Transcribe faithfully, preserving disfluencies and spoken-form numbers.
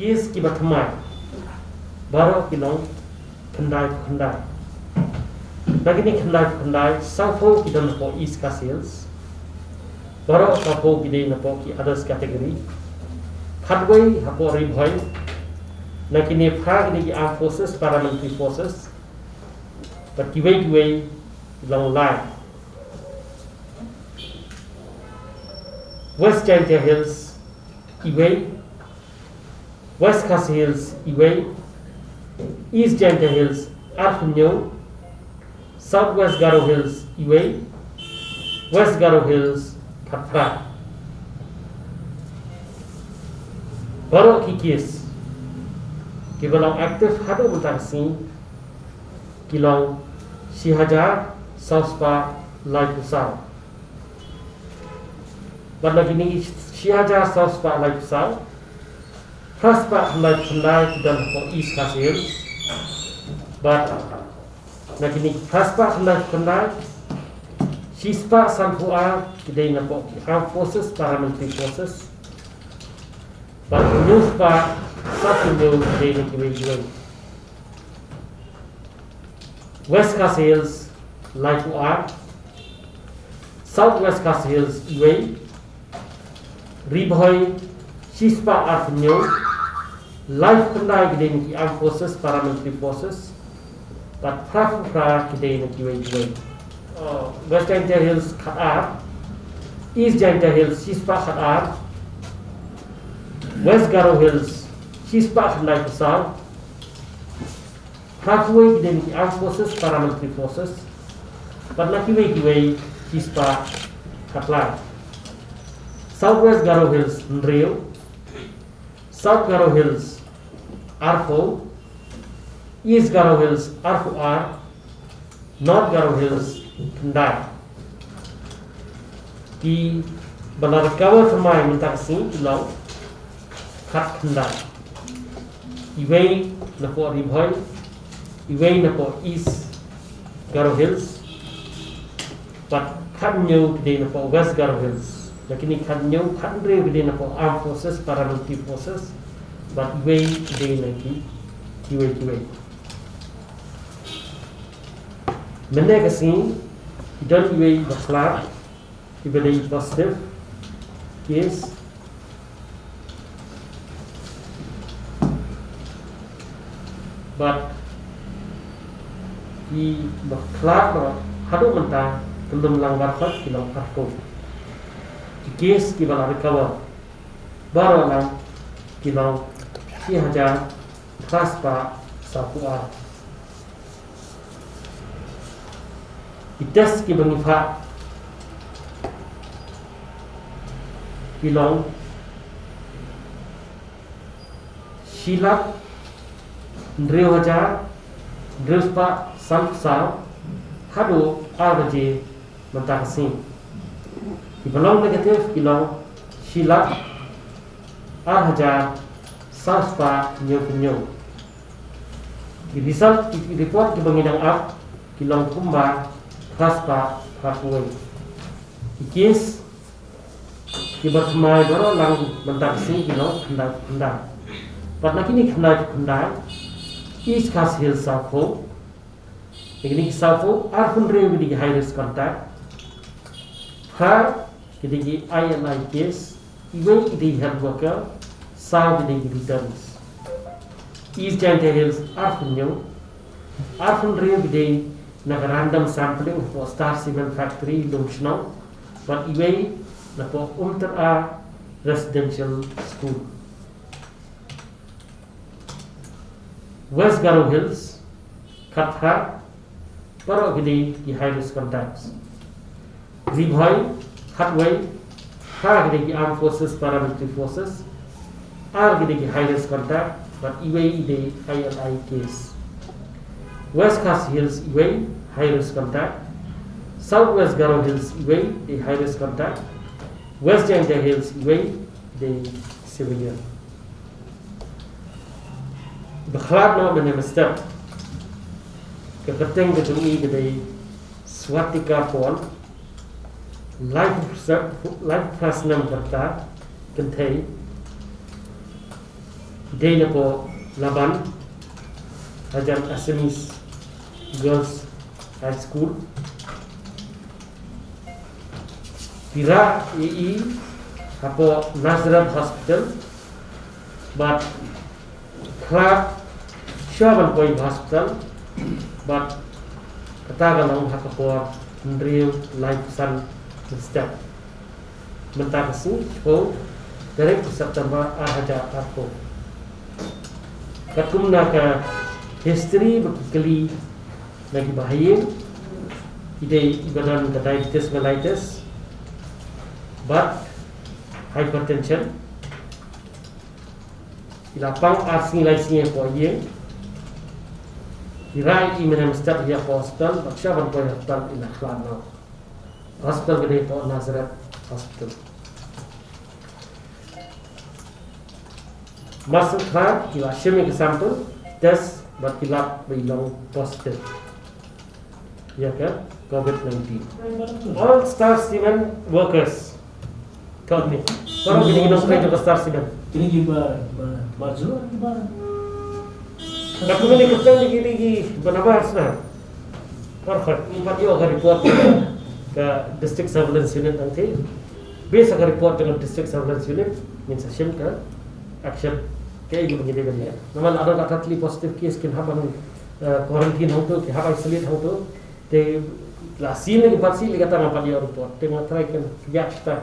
Ki case kiba thymmai baroh ki long khyndai khyndai. Na kine khyndai khyndai, sawphew ki don hapoh East Khasi Hills, baroh sawphew ki dei napoh ki others category. Khatwei hapoh Ri Bhoi. Na kine phra ki dei ki armed forces, paramilitary forces. Bad kiwei kiwei ki long lai. West Jaintia Hills iwei, West Khasi Hills iwei, East Jaintia Hills arphew hynñiew, South West Garo Hills iwei, West Garo Hills khatphra. Baroh ki case kiba long active haduh mynta ka sngi ki long shi hajar saw spah laiphew saw. Bad na kine shi hajar saw spah laiphew saw, phra spah khyndai khyndai ki don hapoh East Khasi Hills. Bad na kine phra spah khyndai khyndai, shi spah sanphew ar ki dei napoh ki armed forces, paramilitary forces. Bad hynñiew spah sawphew hynñiew ki dei na kiwei kiwei. West Khasi Hills laiphew ar, South West Khasi Hills iwei, Ri Bhoi shi spah arphew hynñiew, laiphew khyndai ki dei na ki armed forces, paramilitary forces, bad phraphew phra ki dei na kiwei kiwei. Uh, West Jaintia Hills khatar, East Jaintia Hills shi spah khatar, West Garo Hills shi spah khyndaiphew saw, phraphew wei ki dei na ki armed forces, paramilitary forces, bad na kiwei kiwei shi spah khatlai. South West Garo Hills hynriew, South Garo Hills arphew, East Garo Hills arphew ar, North Garo Hills khyndai. Kiba la recover thymmai mynta ka sngi ki long khatkhyndai. Iwei napoh Ri Bhoi, iwei napoh East Garo Hills, bad khathynñiew ki dei napoh West Garo Hills. Na kine khathynñiew, khathynriew ki dei napoh armed forces, paramilitary forces, bad iwei ki dei na ki, kiwei kiwei. Mynne ka sngi ki don iwei ba khlad, iba dei positive case. Bad kiba khlad baroh haduh mynta, kyndon lang baroh ki long arphew. Ki case kiba la recover baroh lang ki long shi hajar phra spah sawphew ar. Ki test kiba ngi phah ki long shi lak hynriew hajar hynriew spah sanphew saw haduh ar baje mynta ka sngi. Kiba long negative ki long shi lak ar hajar saw spah hynñiew phew hynñiew. Ki result, ki report kiba ngi dang ap ki long kumba phra spah phraphew wei. Ki case kiba thymmai baroh lang mynta ka sngi ki long khyndai phew khyndai. Bad na kine khyndai phew khyndai, East Khasi Hills sawphew, na kine ki sawphew, arphew hynriew ki dei ki high risk contact, phra ki dei ki I L I case, iwei ki dei health worker, saw ki dei ki returnees. East Jaintia Hills arphew hynñiew, arphew hynriew ki dei na ka random sampling hapoh Star Cement Factory, Lumshnong, bad iwei napoh Umtyra Residential School. West Garo Hills khatphra, baroh ki dei ki high risk contacts. Ri Bhoi khatwei, phra ki dei ki armed forces, paramilitary forces, ar ki dei ki high risk contact, bad iwei i dei I L I case. West Khasi Hills iwei, high risk contact. South West Garo Hills iwei, dei high risk contact. West Jaintia Hills iwei, dei civilian. Ba khlad noh mynne mynstep, ka kyrteng ka jong i ka dei Swatika Paul, laiphew phra snem ka rta, kynthei. Dei napoh Laban, hajan Assamese Girls High School. Phi rah ïa i hapoh Nazareth Hospital. Bad khlad shuwa ban poi hospital. Bad kata ka long ha ka por hynriew laiphew san mynstep. Mynta ka sngi, shiphew tarik September ar hajar arphew. Katkum na ka history bad ki kylli na ki bahaïing, i dei iba don ka diabetes mellitus bad hypertension. I la pang ar sngi lai sngi hapoh ïing. I rah i mynhynnin mynstep hapoh hospital, bad shuwa ban poi hospital i la khlad noh. Hospital ka dei hapoh Nazareth Hospital. Mar shen khlad, ki la shim ïa ka sample, test bad ki lap ba i long positive ïa ka COVID nineteen. All Star Cement workers, kane, baroh kine ki nongtrei jong ka Star Cement. Kine ki ba, ba, ba jur, ba. Katkum kine ki kyrteng kine ki ba nabar sna. Baroh ngi pat ïoh ka report ka District Surveillance Unit hangtei. Based ha ka report jong ka District Surveillance Unit, ngin sa shim ka action kaei kaba ngi dei ban leh. Namar lada ka tali positive case kin hap ban, eh, quarantine hangto, ki hap isolate hangto. Te la sien lei ki pat sien lei kata ngam pat ïoh report. Te nga try kan ïa kita.